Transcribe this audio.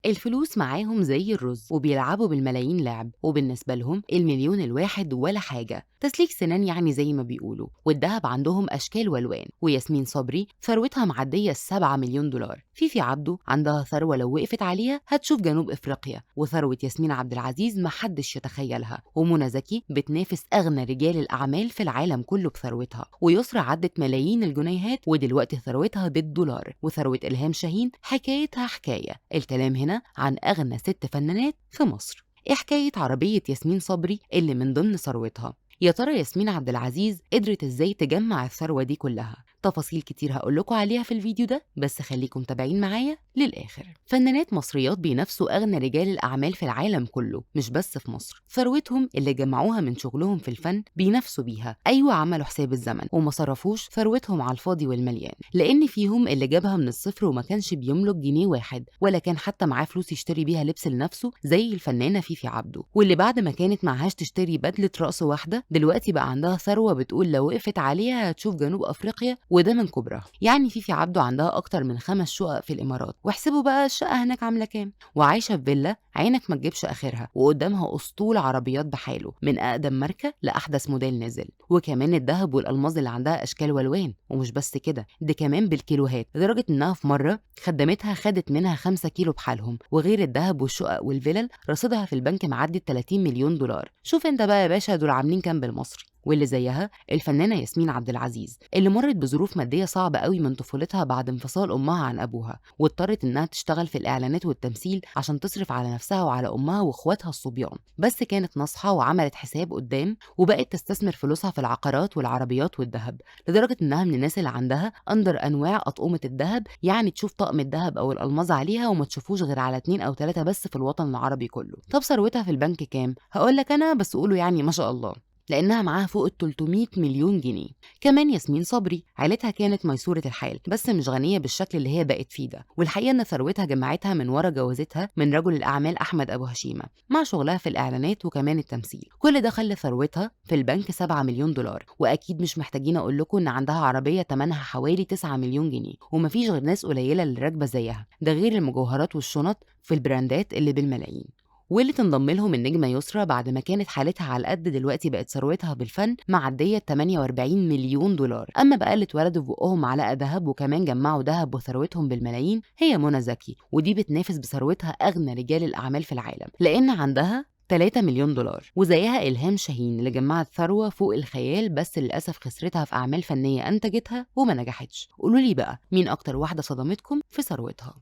الفلوس معاهم زي الرز وبيلعبوا بالملايين لعب، وبالنسبة لهم المليون الواحد ولا حاجة، تسليك سنان يعني زي ما بيقولوا. والذهب عندهم أشكال والوان، وياسمين صبري ثروتها معدية 7 مليون دولار، فيفي عبده عندها ثروة لو وقفت عليها هتشوف جنوب إفريقيا، وثروة ياسمين عبد العزيز محدش يتخيلها، ومنى زكي بتنافس أغنى رجال الأعمال في العالم كله بثروتها، ويسرا عدت ملايين الجنيهات ودلوقتي ثروتها بالدولار، وثروة إلهام شاهين حكايتها حكاية. الكلام هنا عن أغنى 6 فنانات في مصر. إيه حكاية عربية ياسمين صبري اللي من ضمن ثروتها؟ يا ترى ياسمين عبد العزيز قدرت ازاي تجمع الثروة دي كلها؟ تفاصيل كتير هقولكوا عليها في الفيديو ده، بس خليكم متابعين معايا للآخر. فنانات مصريات بينافسوا أغنى رجال الأعمال في العالم كله، مش بس في مصر. ثروتهم اللي جمعوها من شغلهم في الفن بينافسوا بيها. أيوة، عملوا حساب الزمن وما صرفوش ثروتهم على الفاضي والمليان، لأن فيهم اللي جابها من الصفر وما كانش بيملك جنيه واحد، ولا كان حتى معاه فلوس يشتري بيها لبس لنفسه زي الفنانة فيفي عبده، واللي بعد ما كانت معهاش تشتري بدلة رقص واحدة دلوقتي بقى عندها ثروة بتقول لو وقفت عليها هتشوف جنوب أفريقيا، وده من كبرها. يعني فيفي عبده عندها أكتر من 5 شقق في الإمارات، واحسبوا بقى الشقة هناك عاملة كام، وعايشة في فيلا عينك ما تجيبش آخرها، وقدامها أسطول عربيات بحاله من أقدم ماركة لأحدث موديل نزل، وكمان الذهب والألماظ اللي عندها أشكال والوان. ومش بس كده، ده كمان بالكيلوهات، لدرجة إنها في مرة خدمتها خدت منها 5 كيلو بحالهم. وغير الذهب والشقق والفلل، رصيدها في البنك معدي 30 مليون دولار. شوف انت بقى يا باشا دول عاملين كام بالمصري. واللي زيها الفنانة ياسمين عبد العزيز، اللي مرت بظروف مادية صعبة قوي من طفولتها بعد انفصال أمها عن أبوها، واضطرت إنها تشتغل في الإعلانات والتمثيل عشان تصرف على نفسها وعلى أمها وإخواتها الصبيان. بس كانت ناصحة وعملت حساب قدام، وبقت تستثمر فلوسها في العقارات والعربيات والذهب، لدرجة إنها من الناس اللي عندها أندر أنواع أطقمة الذهب، يعني تشوف طقم الذهب أو الألماظ عليها وما تشوفوش غير على 2 أو 3 بس في الوطن العربي كله. طب ثروتها في البنك كام؟ هقول لك أنا، بس قولوا يعني ما شاء الله، لأنها معاها فوق ال 300 مليون جنيه. كمان ياسمين صبري عيلتها كانت ميسورة الحال، بس مش غنية بالشكل اللي هي بقت فيه ده. والحقيقة إن ثروتها جمعتها من ورا جوازتها من رجل الأعمال أحمد أبو هشيمة، مع شغلها في الإعلانات وكمان التمثيل. كل ده خلى ثروتها في البنك 7 مليون دولار. وأكيد مش محتاجين أقول لكم إن عندها عربية تمنها حوالي 9 مليون جنيه، ومفيش غير ناس قليلة اللي راكبة زيها، ده غير المجوهرات والشنط في البراندات اللي بالملايين. واللي تنضم لهم النجمة يسرا بعد ما كانت حالتها على قد، دلوقتي بقت ثروتها بالفن معدية 48 مليون دولار. أما بقى اللي اتولدوا في بقهم معلقة ذهب وكمان جمعوا ذهب وثروتهم بالملايين هي منى زكي، ودي بتنافس بثروتها أغنى رجال الأعمال في العالم، لأن عندها 3 مليون دولار. وزيها إلهام شاهين اللي جمعت ثروة فوق الخيال، بس للأسف خسرتها في أعمال فنية أنتجتها وما نجحتش. قولوا لي بقى مين أكتر واحدة صدمتكم في ثروتها؟